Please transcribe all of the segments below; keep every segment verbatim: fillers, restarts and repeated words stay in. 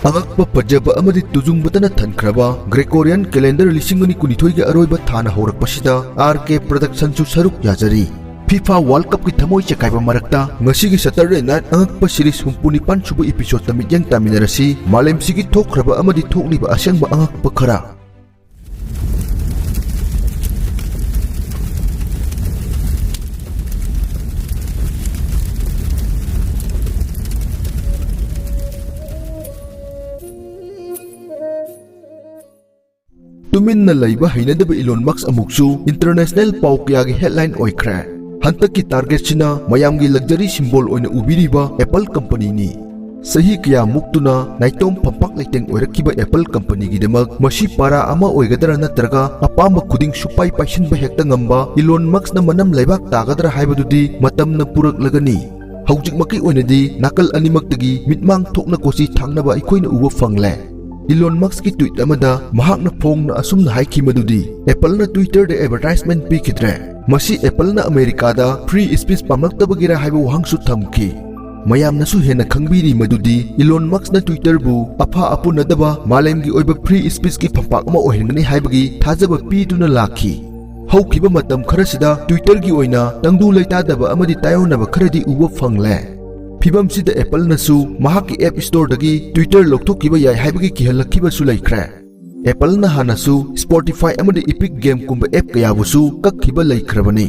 ꯑꯉꯛꯄ ꯐꯖꯕ ꯑꯃꯗꯤ ꯇꯨꯖꯨꯡꯕꯇꯅ ꯊꯟꯈ꯭ꯔꯕ Gregorian calendar ꯂꯤꯁꯤꯡ ꯑꯅꯤ ꯀꯨꯟꯅꯤꯊꯣꯏꯒꯤ ꯑꯔꯣꯏꯕ ꯊꯥꯅ ꯍꯧꯔꯛꯄꯁꯤꯗ R K Productionꯁꯨ ꯁꯔꯨꯛ ꯌꯥꯖꯔꯤ꯫ FIFA World Cupꯀꯤ ꯊꯃꯣꯏ ꯆꯦꯈꯥꯏꯕ ꯃꯔꯛꯇ ꯉꯁꯤꯒꯤ Saturday Night ꯑꯉꯛꯄ series ꯍꯨꯝꯐꯨ ꯅꯤꯄꯥꯟ ꯁꯨꯕ episodeꯇ ꯃꯤꯠꯌꯦꯡ ꯇꯥꯃꯤꯟꯅꯔꯁꯤ꯫ ꯃꯥꯂꯦꯝꯁꯤꯒꯤ ꯊꯣꯛꯈ꯭ꯔꯕ ꯑꯃꯗꯤ ꯊꯣꯛꯂꯤꯕ ꯑꯁꯦꯡꯕ ꯑꯉꯛꯄ ꯈꯔ꯫ ꯇꯨꯃꯤꯟꯅ ꯂꯩꯕ ꯍꯩꯅꯗꯕ Elon Musk ꯑꯃꯨꯛꯁꯨ international ꯄꯥꯎ ꯀꯌꯥꯒꯤ headline ꯑꯣꯏꯈ꯭ꯔꯦ꯫ ꯍꯟꯗꯛꯀꯤ targetꯁꯤꯅ ꯃꯌꯥꯝꯒꯤ luxury symbol ꯑꯣꯏꯅ ꯎꯕꯤꯔꯤꯕ Apple companyꯅꯤ꯫ ꯆꯍꯤ ꯀꯌꯥꯃꯨꯛꯇꯨꯅ ꯅꯥꯏꯇꯣꯝ ꯐꯝꯄꯥꯛ ꯂꯩꯇꯦꯡ ꯑꯣꯏꯔꯛꯈꯤꯕ Apple companyꯒꯤꯗꯃꯛ ꯃꯁꯤ ꯄꯥꯔꯥ ꯑꯃ ꯑꯣꯏꯒꯗ꯭ꯔꯥ ꯅꯠꯇ꯭ꯔꯒ ꯑꯄꯥꯝꯕ ꯈꯨꯗꯤꯡ ꯁꯨꯄꯥꯏ ꯄꯥꯏꯁꯤꯟꯕ ꯍꯦꯛꯇ ꯉꯝꯕ Elon Muskꯅ ꯃꯅꯝ ꯂꯩꯕꯥꯛ ꯇꯥꯒꯗ꯭ꯔꯥ ꯍꯥꯏꯕꯗꯨꯗꯤ ꯃꯇꯝꯅ ꯄꯨꯔꯛꯂꯒꯅꯤ꯫ ꯍꯧꯖꯤꯛꯃꯛꯀꯤ ꯑꯣꯏꯅꯗꯤ ꯅꯥꯀꯜ ꯑꯅꯤꯃꯛꯇꯒꯤ ꯃꯤꯠꯃꯥꯡ ꯊꯣꯛꯅ ꯀꯣꯆꯤ ꯊꯥꯡꯅꯕ ꯑꯩꯈꯣꯏꯅ ꯎꯕ ꯐꯪꯂꯦ꯫ Elon Muskꯀꯤ tweet ꯑꯃꯗ ꯃꯍꯥꯛꯅ ꯐꯣꯡꯅ ꯑꯁꯨꯝꯅ ꯍꯥꯏꯈꯤ ꯃꯗꯨꯗꯤ Appleꯅ Twitterꯗ advertisement ꯄꯤꯈꯤꯗ꯭ꯔꯦ꯫ ꯃꯁꯤ Appleꯅ ꯑꯃꯦꯔꯤꯀꯥꯗ free speech ꯄꯥꯝꯂꯛꯇꯕꯒꯤꯔ ꯍꯥꯏꯕ ꯋꯥꯍꯪꯁꯨ ꯊꯝꯈꯤ꯫ ꯃꯌꯥꯝꯅꯁꯨ ꯍꯦꯟꯅ ꯈꯪꯕꯤꯔꯤ ꯃꯗꯨꯗꯤ Elon Muskꯅ Twitterꯕꯨ ꯑꯐ ꯑꯄꯨꯟꯅꯗꯕ ꯃꯥꯂꯦꯝꯒꯤ ꯑꯣꯏꯕ free speechꯀꯤ ꯐꯝꯄꯥꯛ ꯑꯃ ꯑꯣꯏꯍꯟꯒꯅꯤ ꯍꯥꯏꯕꯒꯤ ꯊꯥꯖꯕ ꯄꯤꯗꯨꯅ ꯂꯥꯛꯈꯤ꯫ ꯍꯧꯈꯤꯕ ꯃꯇꯝ ꯈꯔꯁꯤꯗ Twitterꯒꯤ ꯑꯣꯏꯅ ꯇꯪꯗꯨ ꯂꯩꯇꯥꯗꯕ ꯑꯃꯗꯤ ꯇꯥꯏꯑꯣꯟꯅꯕ ꯈꯔꯗꯤ ꯎꯕ ꯐꯪꯂꯦ꯫ ꯐꯤꯕꯝꯁꯤꯗ Appleꯅꯁꯨ ꯃꯍꯥꯛꯀꯤ App Storeꯗꯒꯤ Twitter ꯂꯧꯊꯣꯛꯈꯤꯕ ꯌꯥꯏ ꯍꯥꯏꯕꯒꯤ ꯀꯤꯍꯜꯂꯛꯈꯤꯕꯁꯨ ꯂꯩꯈ꯭ꯔꯦ꯫ Appleꯅ ꯍꯥꯟꯅꯁꯨ Spotify ꯑꯃꯗꯤ Epic Gameꯒꯨꯝꯕ app ꯀꯌꯥꯕꯨꯁꯨ ꯀꯛꯈꯤꯕ ꯂꯩꯈ꯭ꯔꯕꯅꯤ꯫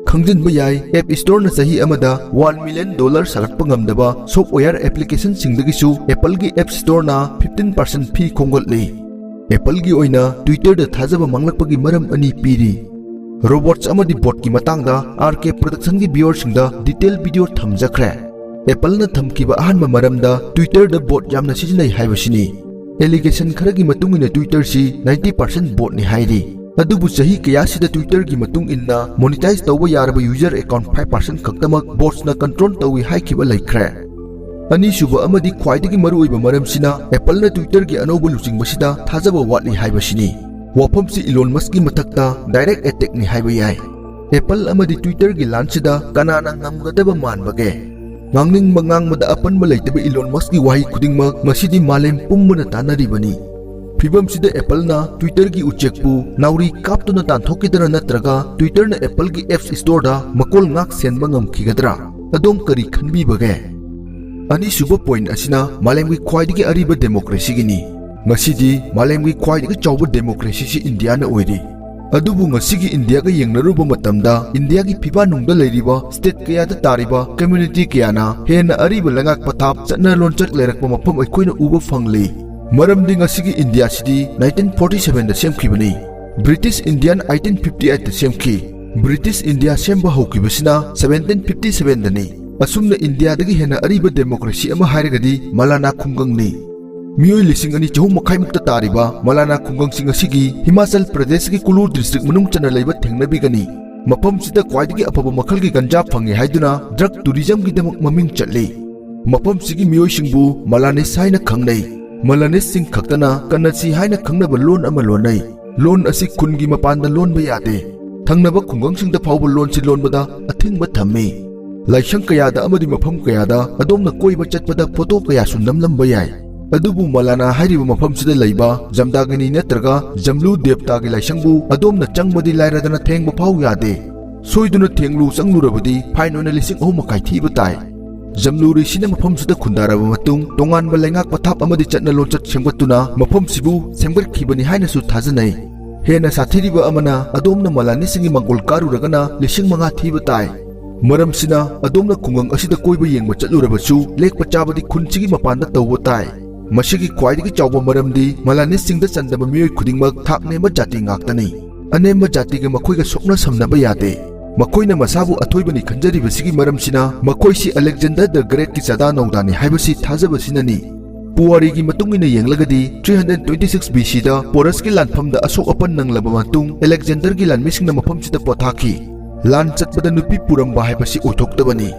ꯈꯪꯖꯤꯟꯕ ꯌꯥꯏ, App Storeꯅ ꯆꯍꯤ ꯑꯃꯗ one million dollar ꯁꯥꯒꯠꯄ ꯉꯝꯗꯕ software applicationꯁꯤꯡꯗꯒꯤꯁꯨ Appleꯒꯤ App Storeꯅ fifteen percent fee ꯈꯣꯝꯒꯠꯂꯤ꯫ Appleꯒꯤ ꯑꯣꯏꯅ Twitterꯗ ꯊꯥꯖꯕ ꯃꯥꯡꯂꯛꯄꯒꯤ ꯃꯔꯝ ꯑꯅꯤ ꯄꯤꯔꯤ꯫ Robots ꯑꯃꯗꯤ botꯀꯤ ꯃꯇꯥꯡꯗ R K Productionꯒꯤ viewerꯁꯤꯡꯗ detail video ꯊꯝꯖꯈ꯭ꯔꯦ꯫ Appleꯅ ꯊꯝꯈꯤꯕ ꯑꯍꯥꯟꯕ ꯃꯔꯝꯗ Twitterꯗ bot ꯌꯥꯝꯅ ꯁꯤꯖꯤꯟꯅꯩ ꯍꯥꯏꯕꯁꯤꯅꯤ꯫ Allegation ꯈꯔꯒꯤ ꯃꯇꯨꯡ ꯏꯟꯅ Twitterꯁꯤ ninety percent botꯅꯤ ꯍꯥꯏꯔꯤ꯫ ꯑꯗꯨꯕꯨ ꯆꯍꯤ ꯀꯌꯥꯁꯤꯗ Twitterꯒꯤ ꯃꯇꯨꯡ ꯏꯟꯅ monetize ꯇꯧꯕ ꯌꯥꯔꯕ user account five percent ꯈꯛꯇꯃꯛ botsꯅ control ꯇꯧꯏ ꯍꯥꯏꯈꯤꯕ ꯂꯩꯈ꯭ꯔꯦ꯫ ꯑꯅꯤꯁꯨꯕ ꯑꯃꯗꯤ ꯈ꯭ꯋꯥꯏꯗꯒꯤ ꯃꯔꯨꯑꯣꯏꯕ ꯃꯔꯝꯁꯤꯅ Appleꯅ Twitterꯒꯤ ꯑꯅꯧꯕ ꯂꯨꯆꯤꯡꯕꯁꯤꯗ ꯊꯥꯖꯕ ꯋꯥꯠꯂꯤ ꯍꯥꯏꯕꯁꯤꯅꯤ꯫ ꯋꯥꯐꯝꯁꯤ Elon Muskꯀꯤ ꯃꯊꯛꯇ direct attackꯅꯤ ꯍꯥꯏꯕ ꯌꯥꯏ꯫ Apple ꯑꯃꯗꯤ Twitterꯒꯤ ꯂꯥꯟꯁꯤꯗ ꯀꯅꯥꯅ ꯉꯝꯒꯗꯕ ꯃꯥꯟꯕꯒꯦ? ꯉꯥꯡꯅꯤꯡꯕ ꯉꯥꯡꯕꯗ ꯑꯄꯟꯕ ꯂꯩꯇꯕ ꯏꯂꯣꯟ ꯃꯁꯛꯀꯤ ꯋꯥꯍꯩ ꯈꯨꯗꯤꯡꯃꯛ ꯉꯁꯤꯗꯤ ꯃꯥꯂꯦꯝ ꯄꯨꯝꯕꯅ ꯇꯥꯟꯅꯔꯤꯕꯅꯤ꯫ ꯐꯤꯕꯝꯁꯤꯗ ꯑꯦꯄꯜꯅ Twitter-ꯒꯤ ꯎꯆꯦꯛꯄꯨ ꯅꯥꯎꯔꯤ ꯀꯥꯞꯇꯨꯅ ꯇꯥꯟꯊꯣꯛꯈꯤꯗ꯭ꯔꯥ ꯅꯠꯇ꯭ꯔꯒ Twitter-ꯅ ꯑꯦꯄꯜꯒꯤ App Store-ꯗ ꯃꯀꯣꯜ ꯉꯥꯛ ꯁꯦꯟꯕ ꯉꯝꯈꯤꯒꯗ꯭ꯔꯥ? ꯑꯗꯣꯝ ꯀꯔꯤ ꯈꯟꯕꯤꯕꯒꯦ? ꯑꯅꯤꯁꯨꯕ point ꯑꯁꯤꯅ ꯃꯥꯂꯦꯝꯒꯤ ꯈ꯭ꯋꯥꯏꯗꯒꯤ ꯑꯔꯤꯕ democracy-ꯒꯤꯅꯤ꯫ ꯉꯁꯤꯗꯤ ꯃꯥꯂꯦꯝꯒꯤ ꯈ꯭ꯋꯥꯏꯗꯒꯤ ꯆꯥꯎꯕ democracy-ꯁꯤ ꯏꯟꯗꯤꯌꯥꯅ ꯑꯣꯏꯔꯤ꯫ ꯑꯗꯨꯕꯨ ꯉꯁꯤꯒꯤ ꯏꯟꯗꯤꯌꯥꯒ ꯌꯦꯡꯅꯔꯨꯕ ꯃꯇꯝꯗ ꯏꯟꯗꯤꯌꯥꯒꯤ ꯐꯤꯕꯥꯅꯨꯡꯗ ꯂꯩꯔꯤꯕ state ꯀꯌꯥꯗ ꯇꯥꯔꯤꯕ community ꯀꯌꯥꯅ ꯍꯦꯟꯅ ꯑꯔꯤꯕ ꯂꯩꯉꯥꯛ ꯄꯊꯥꯞ ꯆꯠꯅ ꯂꯣꯟꯆꯠ ꯂꯩꯔꯛꯄ ꯃꯐꯝ ꯑꯩꯈꯣꯏꯅ ꯎꯕ ꯐꯪꯂꯤ꯫ ꯃꯔꯝꯗꯤ ꯉꯁꯤꯒꯤ ꯏꯟꯗꯤꯌꯥꯁꯤꯗꯤ nineteen forty seven-ꯗ ꯁꯦꯝꯈꯤꯕꯅꯤ꯫ British Indian eighteen fifty eight-ꯇ ꯁꯦꯝꯈꯤ꯫ British ꯏꯟꯗꯤꯌꯥ ꯁꯦꯝꯕ ꯍꯧꯈꯤꯕꯁꯤꯅ seventeen fifty seven-ꯗꯅꯤ꯫ ꯑꯁꯨꯝꯅ ꯏꯟꯗꯤꯌꯥꯗꯒꯤ ꯍꯦꯟꯅ ꯑꯔꯤꯕ democracy ꯑꯃ ꯍꯥꯏꯔꯒꯗꯤ ꯃꯂꯥꯅꯥ ꯈꯨꯡꯒꯪꯅꯤ꯫ ꯃꯤꯑꯣꯏ ꯂꯤꯁꯤꯡ ꯑꯅꯤ ꯆꯍꯨꯝ ꯃꯈꯥꯏꯃꯨꯛꯇ ꯇꯥꯔꯤꯕ ꯃꯂꯥꯅꯥ ꯈꯨꯡꯒꯪꯁꯤꯡ ꯑꯁꯤꯒꯤ ꯍꯤꯃꯥꯆꯜ ꯄ꯭ꯔꯗꯦꯁꯀꯤ ꯀꯨꯂꯨ district ꯃꯅꯨꯡ ꯆꯟꯅ ꯂꯩꯕ ꯊꯦꯡꯅꯕꯤꯒꯅꯤ꯫ ꯃꯐꯝꯁꯤꯗ ꯈ꯭ꯋꯥꯏꯗꯒꯤ ꯑꯐꯕ ꯃꯈꯜꯒꯤ ꯒꯟꯖꯥ ꯐꯪꯉꯤ ꯍꯥꯏꯗꯨꯅ drug tourism-ꯒꯤꯗꯃꯛ ꯃꯃꯤꯡ ꯆꯠꯂꯤ꯫ ꯃꯐꯝꯁꯤꯒꯤ ꯃꯤꯑꯣꯏꯁꯤꯡꯕꯨ ꯃꯂꯥꯅꯤꯁ ꯍꯥꯏꯅ ꯈꯪꯅꯩ꯫ ꯃꯂꯥꯅꯤꯁꯁꯤꯡ ꯈꯛꯇꯅ ꯀꯟꯅꯁꯤ ꯍꯥꯏꯅ ꯈꯪꯅꯕ ꯂꯣꯟ ꯑꯃ ꯂꯣꯟꯅꯩ꯫ ꯂꯣꯟ ꯑꯁꯤ ꯈꯨꯟꯒꯤ ꯃꯄꯥꯟꯗ ꯂꯣꯟꯕ ꯌꯥꯗꯦ꯫ ꯊꯪꯅꯕ ꯈꯨꯡꯒꯪꯁꯤꯡꯗ ꯐꯥꯎꯕ ꯂꯣꯟꯁꯤ ꯂꯣꯟꯕꯗ ꯑꯊꯤꯡꯕ ꯊꯝꯃꯤ꯫ ꯂꯥꯏꯁꯪ ꯀꯌꯥꯗ ꯑꯃꯗꯤ ꯃꯐꯝ ꯀꯌꯥꯗ ꯑꯗꯣꯝꯅ ꯀꯣꯏꯕ ꯆꯠꯄꯗ photo ꯀꯌꯥꯁꯨ ꯅꯝꯂꯝꯕ ꯌꯥꯏ꯫ ꯑꯗꯨꯕꯨ ꯃꯂꯥꯅꯥ ꯍꯥꯏꯔꯤꯕ ꯃꯐꯝꯁꯤꯗ ꯂꯩꯕ ꯖꯝꯗꯥꯒꯤꯅꯤ ꯅꯠꯇ꯭ꯔꯒ ꯖꯝꯂꯨ ꯗꯦꯕꯇꯥꯒꯤ ꯂꯥꯏꯁꯪꯕꯨ ꯑꯗꯣꯝꯅ ꯆꯪꯕꯗꯤ ꯂꯥꯏꯔꯗꯅ ꯊꯦꯡꯕ ꯐꯥꯎ ꯌꯥꯗꯦ꯫ ꯁꯣꯏꯗꯨꯅ ꯊꯦꯡꯂꯨ ꯆꯪꯂꯨꯔꯕꯗꯤ fine ꯑꯣꯏꯅ ꯂꯤꯁꯤꯡ ꯑꯍꯨꯝ ꯃꯈꯥꯏ ꯊꯤꯕ ꯇꯥꯏ꯫ ꯖꯝꯂꯨꯔꯤꯁꯤꯅ ꯃꯐꯝꯁꯤꯗ ꯈꯨꯟꯗꯥꯔꯕ ꯃꯇꯨꯡ ꯇꯣꯉꯥꯟꯕ ꯂꯩꯉꯥꯛ ꯄꯊꯥꯞ ꯑꯃꯗꯤ ꯆꯠꯅ ꯂꯣꯟꯆꯠ ꯁꯦꯝꯒꯠꯇꯨꯅ ꯃꯐꯝꯁꯤꯕꯨ ꯁꯦꯝꯒꯠꯈꯤꯕꯅꯤ ꯍꯥꯏꯅꯁꯨ ꯊꯥꯖꯅꯩ꯫ ꯍꯦꯟꯅ ꯁꯥꯊꯤꯔꯤꯕ ꯑꯃꯅ ꯑꯗꯣꯝꯅ ꯃꯂꯥꯅꯤꯁꯤꯡꯒꯤ ꯃꯪꯒꯣꯜ ꯀꯥꯔꯨꯔꯒꯅ ꯂꯤꯁꯤꯡ ꯃꯉꯥ ꯊꯤꯕ ꯇꯥꯏ꯫ ꯃꯔꯝꯁꯤꯅ ꯑꯗꯣꯝꯅ ꯈꯨꯡꯒꯪ ꯑꯁꯤꯗ ꯀꯣꯏꯕ ꯌꯦꯡꯕ ꯆꯠꯂꯨꯔꯕꯁꯨ ꯂꯦꯛꯄ ꯆꯥꯕꯗꯤ ꯈꯨꯟꯁꯤꯒꯤ ꯃꯄꯥꯟꯗ ꯇꯧꯕ ꯇꯥꯏ꯫ ꯃꯁꯤꯒꯤ ꯈ꯭ꯋꯥꯏꯗꯒꯤ ꯆꯥꯎꯕ ꯃꯔꯝꯗꯤ ꯃꯂꯥꯅꯤꯁꯁꯤꯡꯗ ꯆꯟꯗꯕ ꯃꯤꯑꯣꯏ ꯈꯨꯗꯤꯡꯃꯛ ꯊꯥꯛ ꯅꯦꯝꯕ ꯖꯥꯇꯤ ꯉꯥꯛꯇꯅꯤ꯫ ꯑꯅꯦꯝꯕ ꯖꯥꯇꯤꯒ ꯃꯈꯣꯏꯒ ꯁꯣꯛꯅ ꯁꯝꯅꯕ ꯌꯥꯗꯦ꯫ ꯃꯈꯣꯏꯅ ꯃꯁꯥꯕꯨ ꯑꯊꯣꯏꯕꯅꯤ ꯈꯟꯖꯔꯤꯕꯁꯤꯒꯤ ꯃꯔꯝꯁꯤꯅ ꯃꯈꯣꯏꯁꯤ Alexander the Great-ꯀꯤ ꯆꯥꯗꯥ ꯅꯧꯗꯥꯅꯤ ꯍꯥꯏꯕꯁꯤ ꯊꯥꯖꯕꯁꯤꯅꯅꯤ꯫ ꯄꯨꯋꯥꯔꯤꯒꯤ ꯃꯇꯨꯡ ꯏꯟꯅ ꯌꯦꯡꯂꯒꯗꯤ three hundred twenty six B C-ꯗ ꯄꯣꯔꯁꯀꯤ ꯂꯥꯟꯐꯝꯗ ꯑꯁꯣꯛ ꯑꯄꯟ ꯅꯪꯂꯕ ꯃꯇꯨꯡ Alexander-ꯒꯤ ꯂꯥꯟꯃꯤꯁꯤꯡꯅ ꯃꯐꯝꯁꯤꯗ ꯄꯣꯊꯥꯈꯤ꯫ ꯂꯥꯟ ꯆꯠꯄꯗ ꯅꯨꯄꯤ ꯄꯨꯔꯝꯕ ꯍꯥꯏꯕꯁꯤ ꯑꯣꯏꯊꯣꯛꯇꯕꯅꯤ꯫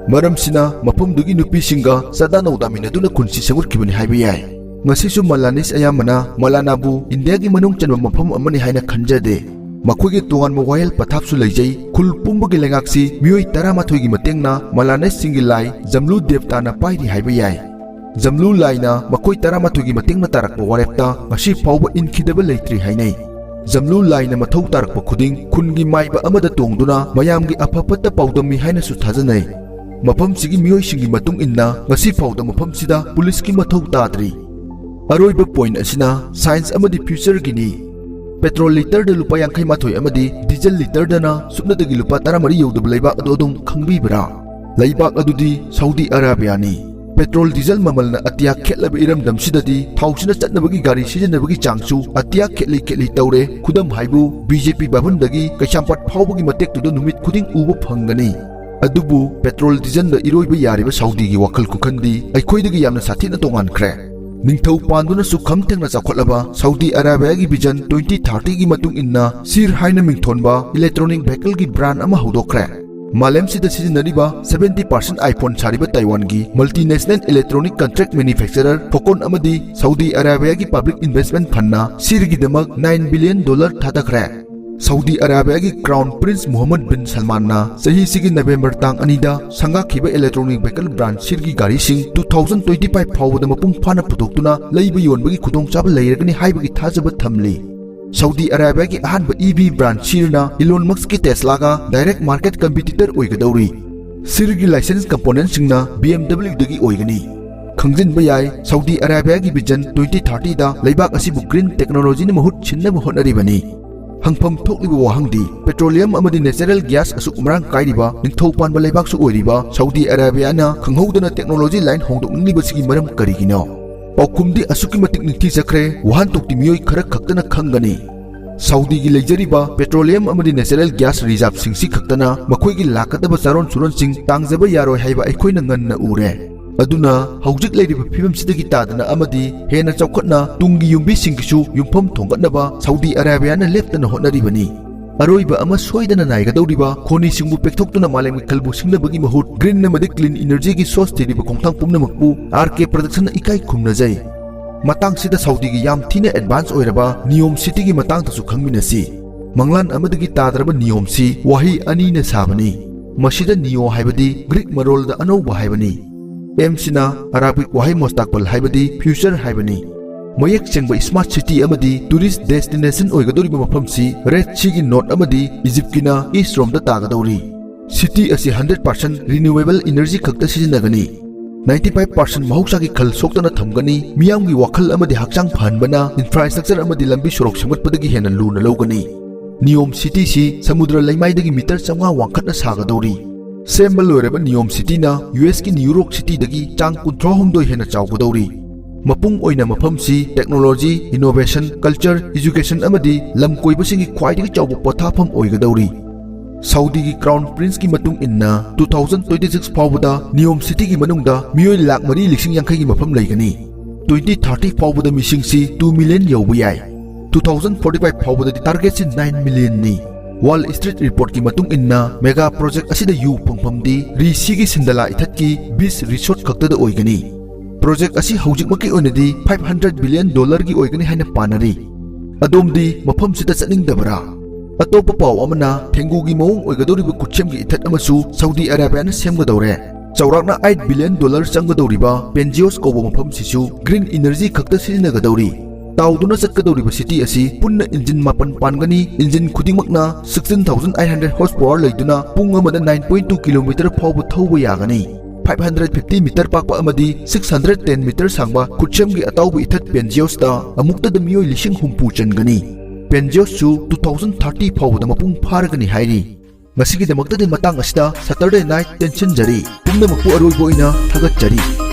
ꯃꯔꯝꯁꯤꯅ ꯃꯐꯝꯗꯨꯒꯤ ꯅꯨꯄꯤꯁꯤꯡꯒ ꯆꯥꯗꯥ ꯅꯧꯗꯥꯃꯤꯟꯅꯗꯨꯅ ꯈꯨꯟꯁꯤ ꯁꯦꯝꯒꯠꯈꯤꯕꯅꯤ ꯍꯥꯏꯕ ꯌꯥꯏ꯫ ꯉꯁꯤꯁꯨ ꯃꯂꯥꯅꯤꯁ ꯑꯌꯥꯝꯕꯅ ꯃꯂꯥꯅꯥꯕꯨ ꯏꯟꯗꯤꯌꯥꯒꯤ ꯃꯅꯨꯡ ꯆꯟꯕ ꯃꯐꯝ ꯑꯃꯅꯤ ꯍꯥꯏꯅ ꯈꯟꯖꯗꯦ꯫ ꯃꯈꯣꯏꯒꯤ ꯇꯣꯉꯥꯟꯕ ꯋꯥꯌꯦꯜ ꯄꯊꯥꯞꯁꯨ ꯂꯩꯖꯩ꯫ ꯈꯨꯜ ꯄꯨꯝꯕꯒꯤ ꯂꯩꯉꯥꯛꯁꯤ ꯃꯤꯑꯣꯏ ꯇꯔꯥꯃꯥꯊꯣꯏꯒꯤ ꯃꯇꯦꯡꯅ ꯃꯂꯥꯅꯦꯁꯁꯤꯡꯒꯤ ꯂꯥꯏ ꯖꯝꯂꯨ ꯗꯦꯕꯇꯥꯅ ꯄꯥꯏꯔꯤ ꯍꯥꯏꯕ ꯌꯥꯏ꯫ ꯖꯝꯂꯨ ꯂꯥꯏꯅ ꯃꯈꯣꯏ ꯇꯔꯥꯃꯥꯊꯣꯏꯒꯤ ꯃꯇꯦꯡꯅ ꯇꯥꯔꯛꯄ ꯋꯥꯔꯦꯞꯇ ꯉꯁꯤ ꯐꯥꯎꯕ ꯏꯟꯈꯤꯗꯕ ꯂꯩꯇ꯭ꯔꯤ ꯍꯥꯏꯅꯩ꯫ ꯖꯝꯂꯨ ꯂꯥꯏꯅ ꯃꯊꯧ ꯇꯥꯔꯛꯄ ꯈꯨꯗꯤꯡ ꯈꯨꯟꯒꯤ ꯃꯥꯏꯕ ꯑꯃꯗ ꯇꯣꯡꯗꯨꯅ ꯃꯌꯥꯝꯒꯤ ꯑꯐ ꯐꯠꯇ ꯄꯥꯎꯗꯝꯃꯤ ꯍꯥꯏꯅꯁꯨ ꯊꯥꯖꯅꯩ꯫ ꯃꯐꯝꯁꯤꯒꯤ ꯃꯤꯑꯣꯏꯁꯤꯡꯒꯤ ꯃꯇꯨꯡ ꯏꯟꯅ ꯉꯁꯤ ꯐꯥꯎꯗ ꯃꯐꯝꯁꯤꯗ ꯄꯨꯂꯤꯁꯀꯤ ꯃꯊꯧ ꯇꯥꯗ꯭ꯔꯤ꯫ ꯑꯔꯣꯏꯕ ꯄꯣꯏꯟ ꯑꯁꯤꯅ ꯁꯥꯏꯟꯁ ꯑꯃꯗꯤ ꯐ꯭ꯌꯨꯆꯔꯒꯤꯅꯤ꯫ ꯄꯦꯇ꯭ꯔꯣꯜ ꯂꯤꯇꯔꯗ ꯂꯨꯄꯥ ꯌꯥꯡꯈꯩ ꯃꯥꯊꯣꯏ ꯑꯃꯗꯤ ꯗꯤꯖꯜ ꯂꯤꯇꯔꯗꯅ ꯁꯨꯞꯅꯗꯒꯤ ꯂꯨꯄꯥ ꯇꯔꯥꯃꯔꯤ ꯌꯧꯗꯕ ꯂꯩꯕꯥꯛ ꯑꯗꯨ ꯑꯗꯨꯝ ꯈꯪꯕꯤꯕ꯭ꯔꯥ? ꯂꯩꯕꯥꯛ ꯑꯗꯨꯗꯤ ꯁꯥꯎꯗꯤ ꯑꯔꯥꯕꯤꯌꯥꯅꯤ꯫ ꯄꯦꯇ꯭ꯔꯣꯜ ꯗꯤꯖꯜ ꯃꯃꯜꯅ ꯑꯇꯤꯌꯥ ꯈꯦꯠꯂꯕ ꯏꯔꯝꯗꯝꯁꯤꯗꯗꯤ ꯊꯥꯎꯁꯤꯅ ꯆꯠꯅꯕꯒꯤ ꯒꯥꯔꯤ ꯁꯤꯖꯤꯟꯅꯕꯒꯤ ꯆꯥꯡꯁꯨ ꯑꯇꯤꯌꯥ ꯈꯦꯠꯂꯤ ꯈꯦꯠꯂꯤ ꯇꯧꯔꯦ꯫ ꯈꯨꯗꯝ ꯍꯥꯏꯕꯨ, ꯕꯤ ꯖꯦ ꯄꯤ ꯚꯕꯟꯗꯒꯤ ꯀꯩꯁꯥꯝꯄꯥꯠ ꯐꯥꯎꯕꯒꯤ ꯃꯇꯦꯛꯇꯨꯗ ꯅꯨꯃꯤꯠ ꯈꯨꯗꯤꯡ ꯎꯕ ꯐꯪꯒꯅꯤ꯫ ꯑꯗꯨꯕꯨ ꯄꯦꯇ꯭ꯔꯣꯜ ꯗꯤꯖꯜꯗ ꯏꯔꯣꯏꯕ ꯌꯥꯔꯤꯕ ꯁꯥꯎꯗꯤꯒꯤ ꯋꯥꯈꯜ ꯈꯨꯈꯟꯗꯤ ꯑꯩꯈꯣꯏꯗꯒꯤ ꯌꯥꯝꯅ ꯁꯥꯊꯤꯅ ꯇꯣꯉꯥꯟꯈ꯭ꯔꯦ꯫ ꯅꯤꯡꯊꯧ ꯄꯥꯟꯗꯨꯅꯁꯨ ꯈꯝ ꯊꯦꯡꯅ ꯆꯥꯎꯈꯠꯂꯕ ꯁꯥꯎꯗꯤ ꯑꯔꯥꯕꯤꯌꯥꯒꯤ ꯚꯤꯖꯟ ꯇ꯭ꯋꯦꯟꯇꯤ ꯊꯥꯔꯇꯤꯒꯤ ꯃꯇꯨꯡ ꯏꯟꯅ ꯁꯤꯔ ꯍꯥꯏꯅ ꯃꯤꯡꯊꯣꯟꯕ ꯏꯂꯦꯛꯇ꯭ꯔꯣꯅꯤꯛ ꯚꯦꯍꯤꯀꯜꯒꯤ ꯕ꯭ꯔꯥꯟ ꯑꯃ ꯍꯧꯗꯣꯛꯈ꯭ꯔꯦ꯫ ꯃꯥꯂꯦꯝꯁꯤꯗ ꯁꯤꯖꯤꯟꯅꯔꯤꯕ seventy percent iPhone ꯁꯥꯔꯤꯕ ꯇꯥꯏꯋꯥꯟꯒꯤ multinational electronic contract manufacturer Foxconn ꯑꯃꯗꯤ ꯁꯥꯎꯗꯤ ꯑꯔꯥꯕꯤꯌꯥꯒꯤ ꯄꯕ꯭ꯂꯤꯛ ꯏꯟꯚꯦꯁ꯭ꯠꯃꯦꯟꯠ ꯐꯟꯅ ꯁꯤꯔꯒꯤꯗꯃꯛ nine billion dollar ꯊꯥꯗꯈ꯭ꯔꯦ꯫ ꯁꯥꯎꯗꯤ ꯑꯔꯥꯕꯤꯌꯥꯒꯤ ꯀ꯭ꯔꯥꯎꯟ ꯄ꯭ꯔꯤꯟꯁ ꯃꯨꯍꯝꯃꯗ ꯕꯤꯟ ꯁꯜꯃꯥꯟꯅ ꯆꯍꯤꯁꯤꯒꯤ ꯅꯕꯦꯝꯕꯔ ꯇꯥꯡ ꯑꯅꯤꯗ ꯁꯪꯒꯥꯈꯤꯕ ꯏꯂꯦꯛꯇ꯭ꯔꯣꯅꯤꯛ ꯚꯦꯍꯤꯀꯜ ꯕ꯭ꯔꯥꯟ ꯁꯤꯔꯒꯤ ꯒꯥꯔꯤꯁꯤꯡ two thousand twenty five ꯐꯥꯎꯕꯗ ꯃꯄꯨꯡ ꯐꯥꯅ ꯄꯨꯊꯣꯛꯇꯨꯅ ꯂꯩꯕ ꯌꯣꯟꯕꯒꯤ ꯈꯨꯗꯣꯡꯆꯥꯕ ꯂꯩꯔꯒꯅꯤ ꯍꯥꯏꯕꯒꯤ ꯊꯥꯖꯕ ꯊꯝꯂꯤ꯫ ꯁꯥꯎꯗꯤ ꯑꯔꯥꯕꯤꯌꯥꯒꯤ ꯑꯍꯥꯟꯕ ꯏ ꯚꯤ ꯕ꯭ꯔꯥꯟ ꯁꯤꯔꯅ ꯏꯂꯣꯟ ꯃꯁꯛꯀꯤ ꯇꯦꯁꯂꯥꯒ ꯗꯥꯏꯔꯦꯛ ꯃꯥꯔꯀꯦꯠ ꯀꯝꯄꯤꯇꯤꯇꯔ ꯑꯣꯏꯒꯗꯧꯔꯤ꯫ ꯁꯤꯔꯒꯤ ꯂꯥꯏꯁꯦꯟꯁ ꯀꯝꯄꯣꯅꯦꯟꯠꯁꯤꯡꯅ ꯕꯤ ꯑꯦꯝ ꯗꯕ꯭ꯂꯤꯎꯗꯒꯤ ꯑꯣꯏꯒꯅꯤ꯫ ꯈꯪꯖꯤꯟꯕ ꯌꯥꯏ, ꯁꯥꯎꯗꯤ ꯑꯔꯥꯕꯤꯌꯥꯒꯤ ꯚꯤꯖꯟ ꯇ꯭ꯋꯦꯟꯇꯤ ꯊꯥꯔꯇꯤꯗ ꯂꯩꯕꯥꯛ ꯑꯁꯤꯕꯨ ꯒ꯭ꯔꯤꯟ ꯇꯦꯛꯅꯣꯂꯣꯖꯤꯅ ꯃꯍꯨꯠ ꯁꯤꯟꯅꯕ ꯍꯣꯠꯅꯔꯤꯕꯅꯤ꯫ ꯍꯪꯐꯝ ꯊꯣꯛꯂꯤꯕ ꯋꯥꯍꯪꯗꯤ, ꯄꯦꯇ꯭ꯔꯣꯂꯤꯌꯝ ꯑꯃꯗꯤ ꯅꯦꯆꯔꯦꯜ ꯒ꯭ꯌꯥꯁ ꯑꯁꯨꯛ ꯃꯔꯥꯡ ꯀꯥꯏꯔꯤꯕ ꯅꯤꯡꯊꯧ ꯄꯥꯟꯕ ꯂꯩꯕꯥꯛꯁꯨ ꯑꯣꯏꯔꯤꯕ ꯁꯥꯎꯗꯤ ꯑꯔꯥꯕꯤꯌꯥꯅ ꯈꯪꯍꯧꯗꯅ ꯇꯦꯛꯅꯣꯂꯣꯖꯤ ꯂꯥꯏꯟ ꯍꯣꯡꯗꯣꯛꯅꯤꯡꯂꯤꯕꯁꯤꯒꯤ ꯃꯔꯝ ꯀꯔꯤꯒꯤꯅꯣ? ꯄꯥꯎꯈꯨꯝꯗꯤ ꯑꯁꯨꯛꯀꯤ ꯃꯇꯤꯛ ꯅꯤꯡꯊꯤꯖꯈ꯭ꯔꯦ, ꯋꯥꯍꯟꯊꯣꯛꯇꯤ ꯃꯤꯑꯣꯏ ꯈꯔ ꯈꯛꯇꯅ ꯈꯪꯒꯅꯤ꯫ ꯁꯥꯎꯗꯤꯒꯤ ꯂꯩꯖꯔꯤꯕ ꯄꯦꯇ꯭ꯔꯣꯂꯤꯌꯝ ꯑꯃꯗꯤ ꯅꯦꯆꯔꯦꯜ ꯒ꯭ꯌꯥꯁ ꯔꯤꯖꯥꯔꯚꯁꯤꯡꯁꯤ ꯈꯛꯇꯅ ꯃꯈꯣꯏꯒꯤ ꯂꯥꯛꯀꯗꯕ ꯆꯥꯔꯣꯟ ꯁꯨꯔꯣꯟꯁꯤꯡ ꯇꯥꯡꯖꯕ ꯌꯥꯔꯣꯏ ꯍꯥꯏꯕ ꯑꯩꯈꯣꯏꯅ ꯉꯟꯅ ꯎꯔꯦ꯫ ꯑꯗꯨꯅ ꯍꯧꯖꯤꯛ ꯂꯩꯔꯤꯕ ꯐꯤꯕꯝꯁꯤꯗꯒꯤ ꯇꯥꯗꯅ ꯑꯃꯗꯤ ꯍꯦꯟꯅ ꯆꯥꯎꯈꯠꯅ ꯇꯨꯡꯒꯤ ꯌꯨꯝꯕꯤꯁꯤꯡꯒꯤꯁꯨ ꯌꯨꯝꯐꯝ ꯊꯣꯡꯒꯠꯅꯕ ꯁꯥꯎꯗꯤ ꯑꯔꯥꯕꯤꯌꯥꯅ ꯂꯦꯞꯇꯅ ꯍꯣꯠꯅꯔꯤꯕꯅꯤ꯫ ꯑꯔꯣꯏꯕ ꯑꯃ ꯁꯣꯏꯗꯅ ꯅꯥꯏꯒꯗꯧꯔꯤꯕ ꯈꯣꯅꯤꯁꯤꯡꯕꯨ ꯄꯦꯛꯊꯣꯛꯇꯨꯅ ꯃꯥꯂꯦꯝꯒꯤ ꯈꯜꯕꯨ ꯁꯤꯡꯅꯕꯒꯤ ꯃꯍꯨꯠ ꯒ꯭ꯔꯤꯟ ꯑꯃꯗꯤ ꯀ꯭ꯂꯤꯟ ꯏꯅꯔꯖꯤꯒꯤ ꯁꯣꯔꯁ ꯊꯤꯔꯤꯕ ꯈꯣꯡꯊꯥꯡ ꯄꯨꯝꯅꯃꯛꯄꯨ ꯑꯥꯔ ꯀꯦ ꯄ꯭ꯔꯗꯛꯁꯟꯅ ꯏꯀꯥꯏ ꯈꯨꯝꯅꯖꯩ꯫ ꯃꯇꯥꯡꯁꯤꯗ ꯁꯥꯎꯗꯤꯒꯤ ꯌꯥꯝ ꯊꯤꯅ ꯑꯦꯗꯚꯥꯟꯁ ꯑꯣꯏꯔꯕ ꯅꯤꯌꯣꯝ ꯁꯤꯇꯤꯒꯤ ꯃꯇꯥꯡꯗꯁꯨ ꯈꯪꯃꯤꯟꯅꯁꯤ꯫ ꯃꯪꯂꯥꯟ ꯑꯃꯗꯒꯤ ꯇꯥꯗ꯭ꯔꯕ ꯅꯤꯌꯣꯝꯁꯤ ꯋꯥꯍꯩ ꯑꯅꯤꯅ ꯁꯥꯕꯅꯤ꯫ ꯃꯁꯤꯗ ꯅꯤꯌꯣ ꯍꯥꯏꯕꯗꯤ ꯒ꯭ꯔꯤꯛ ꯃꯔꯣꯜꯗ ꯑꯅꯧꯕ ꯍꯥꯏꯕꯅꯤ꯫ ꯑꯦꯝꯁꯤꯅ ꯑꯔꯥꯕꯤꯛ ꯋꯥꯍꯩ ꯃꯣꯁꯇꯥꯛꯄꯜ ꯍꯥꯏꯕꯗꯤ ꯐ꯭ꯌꯨꯆꯔ ꯍꯥꯏꯕꯅꯤ꯫ ꯃꯌꯦꯛ ꯁꯦꯡꯕ ꯁ꯭ꯃꯥꯔꯠ ꯁꯤꯇꯤ ꯑꯃꯗꯤ ꯇꯨꯔꯤꯁ ꯗꯦꯁꯇꯤꯅꯦꯁꯟ ꯑꯣꯏꯒꯗꯧꯔꯤꯕ ꯃꯐꯝꯁꯤ ꯔꯦꯗ ꯁꯤꯒꯤ ꯅꯣꯔꯠ ꯑꯃꯗꯤ ꯏꯖꯤꯞꯀꯤꯅ ꯏꯁ꯭ꯠ ꯔꯣꯝꯗ ꯇꯥꯒꯗꯧꯔꯤ꯫ ꯁꯤꯇꯤ ꯑꯁꯤ ꯍꯟꯗ꯭ꯔꯦꯠ ꯄꯥꯔꯁꯦꯟ ꯔꯤꯅ꯭ꯌꯨꯑꯦꯕꯜ ꯏꯅꯔꯖꯤ ꯈꯛꯇ ꯁꯤꯖꯤꯟꯅꯒꯅꯤ꯫ ꯅꯥꯏꯟꯇꯤ ꯐꯥꯏꯚ ꯄꯥꯔꯁꯦꯟ ꯃꯍꯧꯁꯥꯒꯤ ꯈꯜ ꯁꯣꯛꯇꯅ ꯊꯝꯒꯅꯤ꯫ ꯃꯤꯌꯥꯝꯒꯤ ꯋꯥꯈꯜ ꯑꯃꯗꯤ ꯍꯛꯆꯥꯡ ꯐꯍꯟꯕꯅ ꯏꯟꯐ꯭ꯔꯥꯁ꯭ꯇ꯭ꯔꯛꯆꯔ ꯑꯃꯗꯤ ꯂꯝꯕꯤ ꯁꯣꯔꯣꯛ ꯁꯦꯝꯒꯠꯄꯗꯒꯤ ꯍꯦꯟꯅ ꯂꯨꯅ ꯂꯧꯒꯅꯤ꯫ ꯅꯤꯌꯣꯝ ꯁꯤꯇꯤꯁꯤ ꯁꯃꯨꯗ꯭ꯔ ꯂꯩꯃꯥꯏꯗꯒꯤ ꯃꯤꯇꯔ ꯆꯥꯝꯃꯉꯥ ꯋꯥꯡꯈꯠꯅ ꯁꯥꯒꯗꯧꯔꯤ꯫ ꯁꯦꯝꯕ ꯂꯣꯏꯔꯕ ꯅꯤꯌꯣꯝ ꯁꯤꯇꯤꯅ ꯌꯨ ꯑꯦꯁꯀꯤ ꯅ꯭ꯌꯨ ꯌꯣꯔꯛ ꯁꯤꯇꯤꯗꯒꯤ ꯆꯥꯡ ꯀꯨꯟꯊ꯭ꯔꯥꯍꯨꯝꯗꯣꯏ ꯍꯦꯟꯅ ꯆꯥꯎꯒꯗꯧꯔꯤ꯫ ꯃꯄꯨꯡ ꯑꯣꯏꯅ ꯃꯐꯝꯁꯤ ꯇꯦꯛꯅꯣꯂꯣꯖꯤ, ꯏꯅꯣꯚꯦꯁꯟ, ꯀꯜꯆꯔ, ꯏꯖꯨꯀꯦꯁꯟ ꯑꯃꯗꯤ ꯂꯝ ꯀꯣꯏꯕꯁꯤꯡꯒꯤ ꯈ꯭ꯋꯥꯏꯗꯒꯤ ꯆꯥꯎꯕ ꯄꯣꯊꯥꯐꯝ ꯑꯣꯏꯒꯗꯧꯔꯤ꯫ ꯁꯥꯎꯗꯤꯒꯤ ꯀ꯭ꯔꯥꯎꯟ ꯄ꯭ꯔꯤꯟꯁꯀꯤ ꯃꯇꯨꯡ ꯏꯟꯅ, ꯇꯨ ꯊꯥꯎꯖꯟ ꯇ꯭ꯋꯦꯟꯇꯤ ꯁꯤꯛꯁ ꯐꯥꯎꯕꯗ ꯅꯤꯌꯣꯝ ꯁꯤꯇꯤꯒꯤ ꯃꯅꯨꯡꯗ ꯃꯤꯑꯣꯏ ꯂꯥꯈ ꯃꯔꯤ ꯂꯤꯁꯤꯡ ꯌꯥꯡꯈꯩꯒꯤ ꯃꯐꯝ ꯂꯩꯒꯅꯤ꯫ ꯇ꯭ꯋꯦꯟꯇꯤ ꯊꯥꯔꯇꯤ ꯐꯥꯎꯕꯗ ꯃꯤꯁꯤꯡꯁꯤ ꯇꯨ ꯃꯤꯂꯤꯌꯟ ꯌꯧꯕ ꯌꯥꯏ꯫ ꯇꯨ ꯊꯥꯎꯖꯟ ꯐꯣꯔꯇꯤ ꯐꯥꯏꯚ ꯐꯥꯎꯕꯗꯗꯤ ꯇꯥꯔꯒꯦꯠꯁꯤ ꯅꯥꯏꯟ ꯃꯤꯂꯤꯌꯟꯅꯤ꯫ ꯋꯥꯜ ꯁ꯭ꯇ꯭ꯔꯤꯠ ꯔꯤꯄꯣꯔꯠꯀꯤ ꯃꯇꯨꯡ ꯏꯟꯅ, ꯃꯦꯒꯥ ꯄ꯭ꯔꯣꯖꯦꯛ ꯑꯁꯤꯗ ꯌꯨ ꯐꯪꯐꯝꯗꯤ ꯔꯤꯁꯤꯒꯤ ꯁꯤꯟꯗꯂꯥ ꯏꯊꯠꯀꯤ ꯕꯤꯆ ꯔꯤꯁꯣꯔꯠ ꯈꯛꯇꯗ ꯑꯣꯏꯒꯅꯤ꯫ ꯄ꯭ꯔꯣꯖꯦꯛ ꯑꯁꯤ ꯍꯧꯖꯤꯛꯃꯛꯀꯤ ꯑꯣꯏꯅꯗꯤ ꯐꯥꯏꯚ ꯍꯟꯗ꯭ꯔꯦꯠ ꯕꯤꯂꯤꯌꯟ ꯗꯣꯂꯔꯒꯤ ꯑꯣꯏꯒꯅꯤ ꯍꯥꯏꯅ ꯄꯥꯅꯔꯤ꯫ ꯑꯗꯣꯝꯗꯤ ꯃꯐꯝꯁꯤꯗ ꯆꯠꯅꯤꯡꯗꯕ꯭ꯔꯥ? ꯑꯇꯣꯞꯄ ꯄꯥꯎ ꯑꯃꯅ, ꯊꯦꯡꯒꯨꯒꯤ ꯃꯑꯣꯡ ꯑꯣꯏꯒꯗꯧꯔꯤꯕ ꯈꯨꯠꯁꯦꯝꯒꯤ ꯏꯊꯠ ꯑꯃꯁꯨ ꯁꯥꯎꯗꯤ ꯑꯔꯥꯕꯤꯌꯥꯅ ꯁꯦꯝꯒꯗꯧꯔꯦ꯫ ꯆꯥꯎꯔꯥꯛꯅ ꯑꯩꯠ ꯕꯤꯂꯤꯌꯟ ꯗꯣꯂꯔ ꯆꯪꯒꯗꯧꯔꯤꯕ ꯄꯦꯟꯖꯤꯌꯣꯁ ꯀꯧꯕ ꯃꯐꯝꯁꯤꯁꯨ ꯒ꯭ꯔꯤꯟ ꯏꯅꯔꯖꯤ ꯈꯛꯇ ꯁꯤꯖꯤꯟꯅꯒꯗꯧꯔꯤ꯫ ꯇꯥꯎꯗꯨꯅ ꯆꯠꯀꯗꯧꯔꯤꯕ ꯁꯤꯇꯤ ꯑꯁꯤ ꯄꯨꯟꯅ ꯏꯟꯖꯤꯟ ꯃꯥꯄꯟ ꯄꯥꯟꯒꯅꯤ꯫ ꯏꯟꯖꯤꯟ ꯈꯨꯗꯤꯡꯃꯛꯅ sixteen thousand eight hundred horse power ꯂꯩꯗꯨꯅ ꯄꯨꯡ ꯑꯃꯗ ꯅꯥꯏꯟ ꯄꯣꯏꯟ ꯇꯨ ꯀꯤꯂꯣꯃꯤꯇꯔ ꯐꯥꯎꯕ ꯊꯧꯕ ꯌꯥꯒꯅꯤ꯫ ꯐꯥꯏꯚ ꯍꯟꯗ꯭ꯔꯦꯠ ꯐꯤꯐꯇꯤ ꯃꯤꯇꯔ ꯄꯥꯛꯄ ꯑꯃꯗꯤ ꯁꯤꯛꯁ ꯍꯟꯗ꯭ꯔꯦꯠ ꯇꯦꯟ ꯃꯤꯇꯔ ꯁꯥꯡꯕ ꯈꯨꯠꯁꯦꯝꯒꯤ ꯑꯇꯥꯎꯕ ꯏꯊꯠ ꯄꯦꯟꯖꯤꯌꯣꯁꯇ ꯑꯃꯨꯛꯇꯗ ꯃꯤꯑꯣꯏ ꯂꯤꯁꯤꯡ ꯍꯨꯝꯐꯨ ꯆꯟꯒꯅꯤ꯫ ꯄꯦꯟꯖꯤꯌꯣꯁꯁꯨ ꯇꯨ ꯊꯥꯎꯖꯟ ꯊꯥꯔꯇꯤ ꯐꯥꯎꯕꯗ ꯃꯄꯨꯡ ꯐꯥꯔꯒꯅꯤ ꯍꯥꯏꯔꯤ꯫ ꯉꯁꯤꯒꯤꯗꯃꯛꯇꯗꯤ ꯃꯇꯥꯡ ꯑꯁꯤꯗ ꯁꯇꯔꯗꯦ ꯅꯥꯏꯠ ꯇꯦꯟꯁꯤꯟꯖꯔꯤ꯫ ꯄꯨꯝꯅꯃꯛꯄꯨ ꯑꯔꯣꯏꯕ ꯑꯣꯏꯅ ꯊꯥꯒꯠꯆꯔꯤ꯫